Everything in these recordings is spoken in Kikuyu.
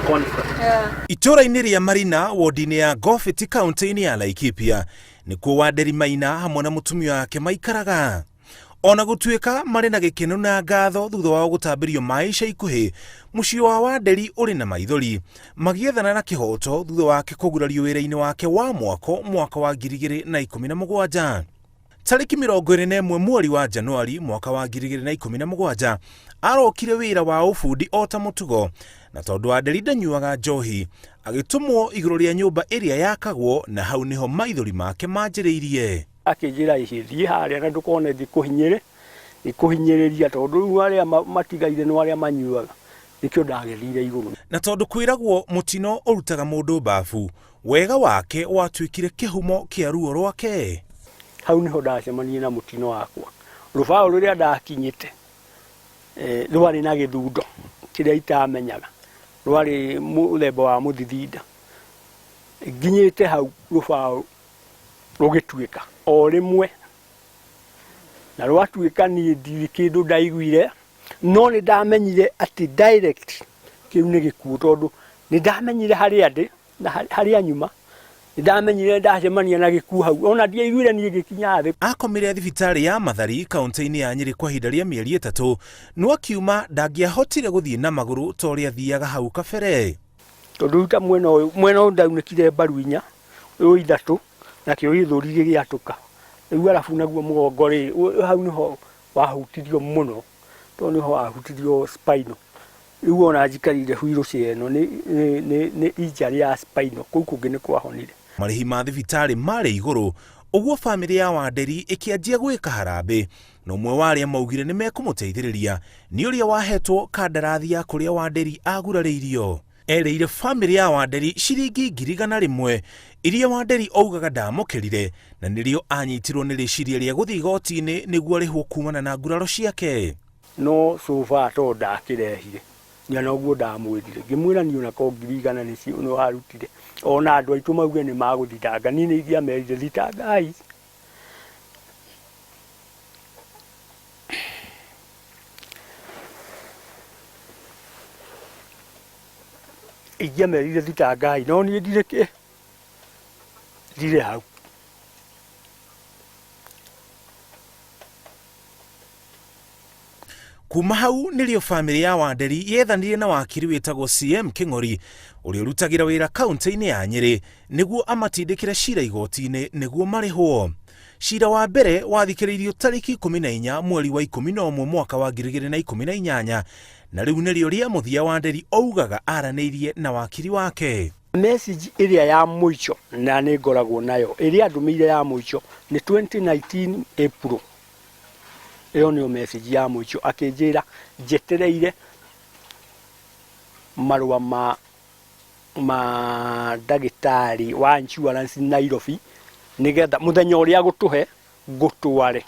Itũũra-inĩ rĩa Marina, wodi-inĩ ya Ngobiti, kaunti-inĩ ya Laikipia, nĩkuo Wanderi Maina hamwe na mũtumia wake maikaraga. Ona gũtuĩka marĩ na gĩkeno na ngatho thutha wao gũtambĩrio maĩ ica ikuhĩ, mũciĩ wa Wanderi ũrĩ na maithori magĩethana na kĩhoto thutha wake kũgurario wĩra-inĩ wake wa mwako mwaka wa 2017. Tarĩki 21 mweri wa Januari mwaka wa 2017 arokire wĩra wa ũbundi o ta mũtugo, na tondũ Wanderi ndanyuaga njohi, agĩtũmwo igũrũ rĩa nyũmba ĩrĩa yakagwo na hau nĩho maithori make manjĩrĩirie. Akĩnjĩra ĩhĩ thiĩ harĩa na ndũkone ngĩkũhinyĩrĩ ngĩkũhinyĩrĩria tondũ rĩu arĩa matigaire nĩ arĩa manyuaga nĩkĩo ndagĩthire igũrũ. Na tondũ kwĩragwo mũtino ũrutaga mũndũ mbabu, wega wake watuĩkire kĩhumo kĩa ruo rwake. Hau nĩho ndacemanirie na mũtino wakwa. Rũbaũ rũrĩa ndakinyĩte rwarĩ na gĩthundo kĩrĩa itamenyaga, rwarĩ mũthemba wa mũthithinda. Nginyĩte hau rũbaũ rũgĩtuĩka o rĩmwe, na rwatuĩka niĩ ndirĩ kĩndũ ndaiguire, no nĩ ndamenyire atĩ direct kĩu nĩ gĩkuũ tondũ nĩ ndamenyire harĩa ndĩ na harĩa nyuma, nĩ ndamenyire ndacemania na gĩkuũ hau, ona ndiaiguire niĩ ngĩkinya thĩ. Akomire thibitarĩ ya Mathari kaunti-inĩ ya Nyĩrĩ kwa ihinda rĩa mĩeri ĩtatũ, no akiuma ndangĩahotire gũthiĩ na magũrũ ta ũrĩa athiaga hau kabere. Tondũ rĩu ta mwena ũyũ, mwena ũyũ ndaunĩkire mbaru inya, ũyũ ithatũ, nakĩo gĩthũri gĩgĩatũka. Rĩu arabu naguo mũgongo rĩ, hau nĩho wahutirio mũno, tondũ nĩho wahutirio spinal. Rĩu ona njikarĩire wheelchair ĩno nĩ injury ya spinal, kũu kũngĩ nĩ kwahonire. Marĩhi ma thibitarĩ marĩ igũrũ, ũguo famĩlĩ ya Wanderi ĩkĩanjia gwĩka harambĩ, na ũmwe wa arĩa maugire nĩ mekũmũteithĩrĩria nĩ ũrĩa wahetwo kandarathi ya kũrĩa Wanderi agurarĩirio. Erĩire famĩlĩ ya Wanderi ciringi 100,000 iria Wanderi augaga ndaamũkĩrire, na nĩrĩo anyitirwo nĩ rĩciria rĩa gũthiĩ igoti-inĩ nĩguo arĩhwo kumana na nguraro ciake. No so far tondũ ndakĩrehire na noguo ndamwĩrire, ngĩmwĩra niĩ ona korwo 100,000 nĩcio nĩwarutire, ona andũ aitũ mauge nĩ magũthitanga, niĩ nĩ ingĩamerire thitangai. Ingĩamerire thitangai no niĩ ndirĩ kĩ, ndirĩ hau. Kuma hau nĩrĩo famĩlĩ ya Wanderi yethanire na wakiri wĩtagwo CM Kĩng'ori ũrĩa ũrutagĩra wĩra kaunti-inĩ ya Nyĩrĩ nĩguo amatindĩkĩre cira igoti-inĩ nĩguo marĩhwo. Cira wa mbere wathikĩrĩirio tarĩki 14 mweri wa 11 mwaka wa 2018 na rĩu nĩrĩo rĩa mũthia Wanderi augaga aranĩirie na wakiri wake. Message ĩrĩa ya mũico na nĩ ngoragwo nayo ĩrĩa andũmĩire ya mũico nĩ 2019 April. Ĩyo nĩyo message ya mũico akĩnjĩra njetereire marũa ma ndagĩtarĩ wa insurance Nairobi nĩgetha mũthenya ũrĩa agũtũhe ngũtware.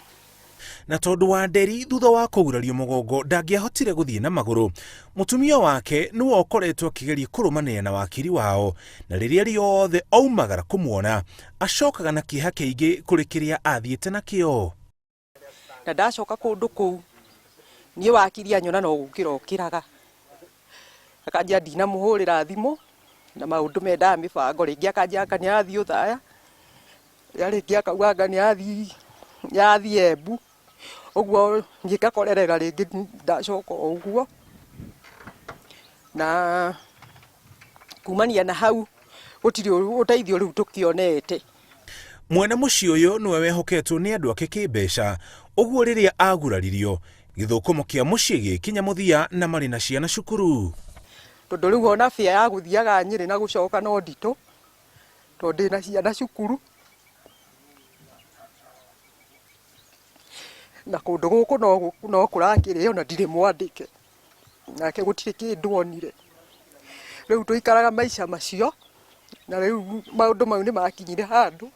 Na tondũ Wanderi thutha wa kũgurario mũgongo ndangĩahotire gũthiĩ na magũrũ, mũtumia wake nĩwe ũkoretwo akĩgeria kũrũmanĩrĩra na wakiri wao, na rĩrĩa rĩothe aumagara kũmuona acokaga na kĩeha kĩingĩ kũrĩ kĩrĩa athiĩte nakĩo. Na ndacoka kũndũ kũu, niĩ wakiri anyona no gũkĩra okĩraga, akanjĩra ndinamũhũrĩra thimũ, na maũndũ mendaga mĩbango, rĩngĩ akanjĩra anga nĩ arathiĩ Othaya, rĩngĩ akauga anga nĩ arathiĩ Embu, ũguo niĩ ngakorerera rĩngĩ ndacoka o ũguo, na kumania na hau gũtirĩ ũteithio rĩu tũkĩonete. Mwene mũciĩ ũyũ nĩwe wehoketwo nĩ andũ ake kĩmbeca, ũguo rĩrĩa aguraririo, gĩthũkũmo kĩa mũciĩ gĩgĩkinya mũthia na marĩ na ciana cukuru. Tondũ rĩu ona fare ya gũthiaga Nyĩrĩ na gũcoka no nditũ, tondũ ndĩna ciana cukuru, na kũndũ gũkũ no kũrakĩrĩo na ndirĩ mwandĩke, nake gũtirĩ kĩndũ onire. Rĩu tũikaraga maica macio, na rĩu maũndũ mau nĩ makinyire handũ,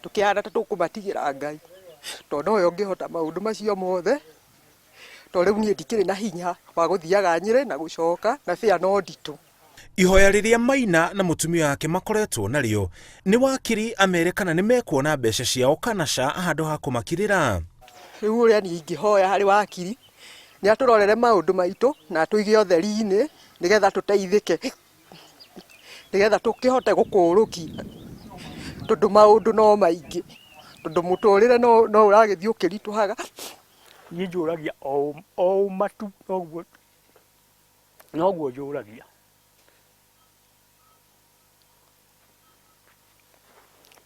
tũkĩhana ta tũkũmatigĩra Ngai, tondũ nowe ũngĩhota maũndũ macio mothe. Tondũ rĩu niĩ ndikĩrĩ na hinya wa gũthiaga Nyĩrĩ na gũcoka, na fare no nditũ. Ihoya rĩrĩa Maina na mũtumia wake makoretwo narĩo nĩ wakiri amere kana nĩ mekuona mbeca ciao kana ca handũ ha kũmakirĩra. Rĩu ũrĩa niĩ ingĩhoya harĩ wakiri, Nĩ atũrorere maũndũ maitũ na atũige ũtheri-inĩ nĩgetha tũteithĩke, nĩgetha tũkĩhote gũkũrũkia, tondũ maũndũ no maingĩ, tondũ mũtũrĩre no ũragĩthiĩ ũkĩritũhaga. Niĩ njũragia o matu noguo noguo njũragia.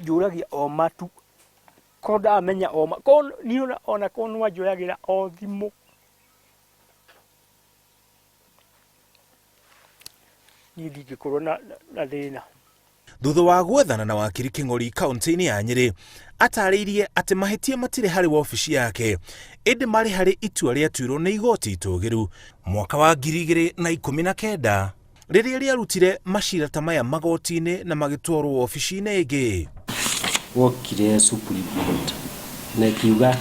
Njũragia o matu ko ndamenya o ma ko niĩ ona ko nĩ wanjoyagĩra o thimũ. Niĩ ndingĩkorwo na thĩna. Thutha wa gwethana na wakiri Kĩng'ori kaunti-inĩ ya Nyĩrĩ, atarĩirie atĩ mahĩtia matirĩ harĩ wabici yake ĩndĩ marĩ harĩ itua rĩatuirwo nĩ igoti itũgĩru mwaka wa 2019 rĩrĩa rĩarutire macira ta maya magoti-inĩ na magĩtwarwo wabici-inĩ ĩngĩ. Wokire Supreme Court na ĩkiuga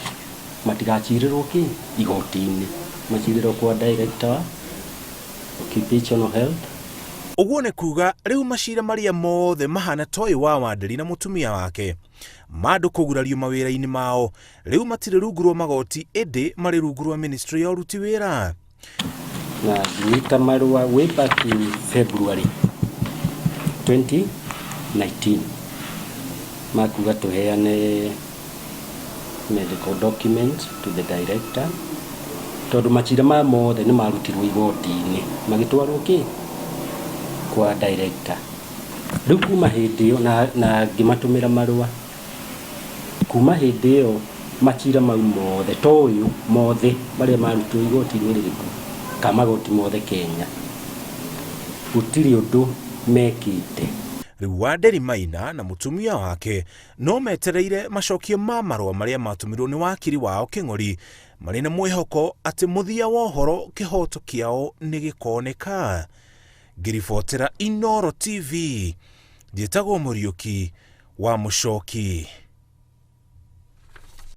matigacirĩrwo kĩ igoti-inĩ, macirĩrwo kwa director wa occupational health. Ũguo nĩ kuga rĩu macira marĩa mothe mahana ta ũyũ wa Wanderi na mũtumia wake ma andũ kũgurario mawĩra-inĩ mao rĩu matirĩ rungu rwa magoti ĩndĩ marĩ rungu rwa ministry ya ũruti wĩra. Na ngĩnyita marũa way back in February 2019 makuga tũheane medical document to the director tondũ macira maya mothe nĩ marutirwo igoti-inĩ magĩtwarwo kĩ kwa director. Rĩu kuma hĩndĩ ĩyo na ngĩmatũmĩra marũa kuma hĩndĩ ĩyo macira mau mothe to ũyũ mothe marĩa marutirwo igoti-inĩ rĩrĩkũ ka magoti mothe Kenya gũtirĩ ũndũ mekĩte. Rĩu Wanderi Maina na mũtumia wake no metereire macokio ma marũa marĩa matũmirwo nĩ wakiri wao Kĩng'ori marĩ na mwĩhoko atĩ mũthia wa ũhoro kĩhoto kĩao nĩ gĩkoneka. Ngĩribotera Inooro TV, njĩtagwo Mũriũki wa Mũcoki.